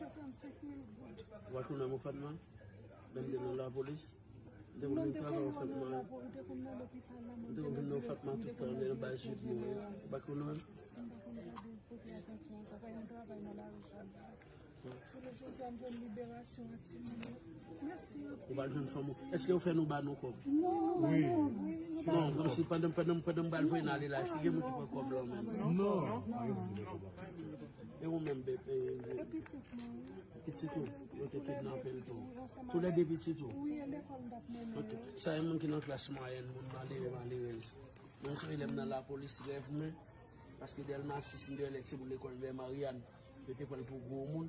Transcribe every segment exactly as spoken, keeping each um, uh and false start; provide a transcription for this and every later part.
Ou pa konnen mwen Fatma? Lè m te nan lapolis. M te konn vin travay Fatma. M te konn vin nan Fatma tout tan, lè nan bay sou mwen. Ou pa konnen mwen? Ou pa jwenn fanm ou. Èske yo fè nou ba nou kòb? Non, non, non. Bon, kòmsi pandan, pandan, pandan m pral voye n ale la, èske gen moun ki pran kòb la menm? Non. E ou menm, bebe? Pitit ou, yo te kidnape l tou. Toulède pitit ou? Ok. Sa e moun ki nan klas mwayèn, moun malere, malerèz. Mwen sonje lè m nan lapolis, rèv mwen, paske Dèlma sis m te wè lè timoun lekòl Mè Maryann, yo te pran l pou gwo moun.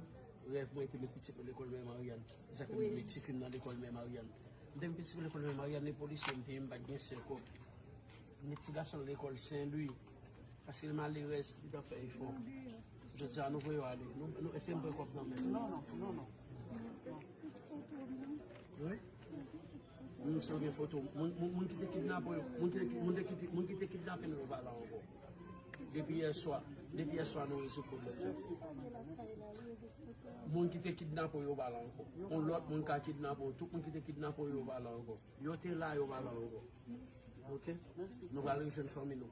Rèv mwen te met pitit mwen lekòl Mè Maryann. Se sa k fè m met tifi m nan lekòl Mè Maryann. M te met pitit mwen lekòl Mè Maryann, e polisye m te ye, m pa t gen sèl kòb. M met ti gason lekòl Sen Lwi. Paske l malerèz, li t ap fè efò. Jodi a, nou voye yo ale. Nou, nou, èske m pran kòb nan men l? Non, non, non, non. Wi. Nou se gen foto. Moun, moun, moun ki te kidnape yo, moun ki te, moun te kite, moun ki te kidnape nou yo pa la ankò. Depi yè swa, depi yè swa nou rezoud pwoblèm sa. Moun ki te kidnape yo pa la ankò. Yon lòt moun ka kidnape yo. Tout moun ki te kidnape yo pa la ankò. Yo te la, yo pa la ankò. Ok? Nou pral rejwenn fanmi nou.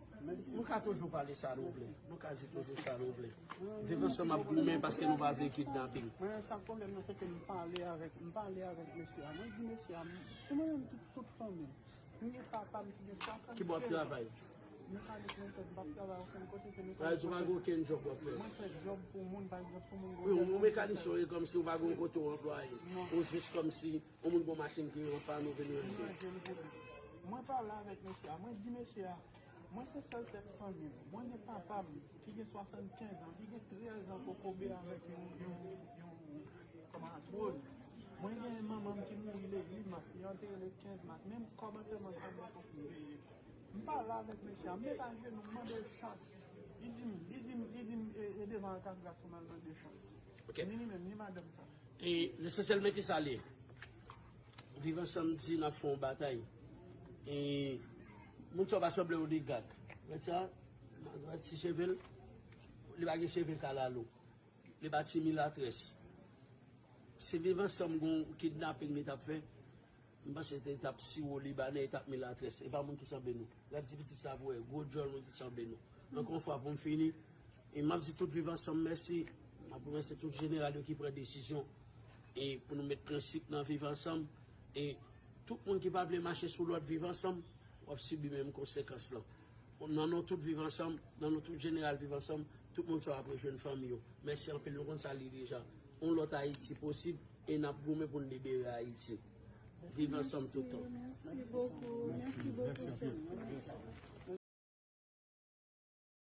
Nou ka toujou pale sa nou vle. Nou ka di toujou sa nou vle. Viv ansanm ap goumen paske nou pa vle kidnaping. Mwen, sa pwoblèm nan, se ke m pale avèk, m pale avèk mesye a. Mwen di mesye a, m, se mwen menm ki tout fanmi m. M gen papa m ki gen swasannkenz an. Ki bò w ap travay? Mwen pale pou mwen, m p ap travay okenn kote, se mekanisyen. Sa vle di ou pa gen okenn djòb w ap fè? Mwen fè djòb pou moun, pa egzanp, pou moun. Wi, ou mekanisyen, e kòmsi ou pa gen yon kote w anplwaye. Non. Ou jis kòmsi yon moun gon machin ki an pann ou vin ranje. Mwen pale avèk mesye a, mwen di mesye a, mwen se sèl tèt fanmi m. Mwen gen papa m ki gen swasannkenz an, ki gen trèz an kokobe avèk yon, yon, yon, kòman, dwòg. Mwen gen manman m ki mouri le uit mas, li antere le kenz mas. Menm kòb antèman sa m poko fin peye. M pale avèk mesye a, m met ajenou, m mande l chans. Li di m, li di m, li di m, e, e devan Alkatras pou m al mande chans. Ok. Ni li menm, ni madanm sa. E, lesansyèl, men ki sa l ye. Viv ansanm di n ap fè yon batay. E, moun sa yo pa sanble oligak. Gad sa, gad ti cheve l, li pa gen cheve kalalou. Li pa ti milatrès. Si Viv Ansanm gon kidnaping li t ap fè, m panse te t ap siwo libanè, e t ap milatrès. E pa moun ki sanble nou. Gad ti pitit sa pou wè, gwo djòl moun ki sanble nou. Ankò yon fwa pou m fini, e m ap di tout Viv Ansanm mèsi. M ap remèsye tout jeneral yo ki pran desizyon e pou nou met prensip nan Viv Ansanm. E tout moun ki pa vle mache sou lòd Viv Ansanm, w ap sibi menm konsekans lan. Nan non tout Viv Ansanm, nan non tout jeneral Viv Ansanm, tout moun sa yo ap rejwenn fanmi yo. Mèsi anpil, nou konn sa l ye deja. Yon lòt Ayiti posib e n ap goumen pou n libere Ayiti. Viv Ansanm tout tan. Merci beaucoup. Merci beaucoup.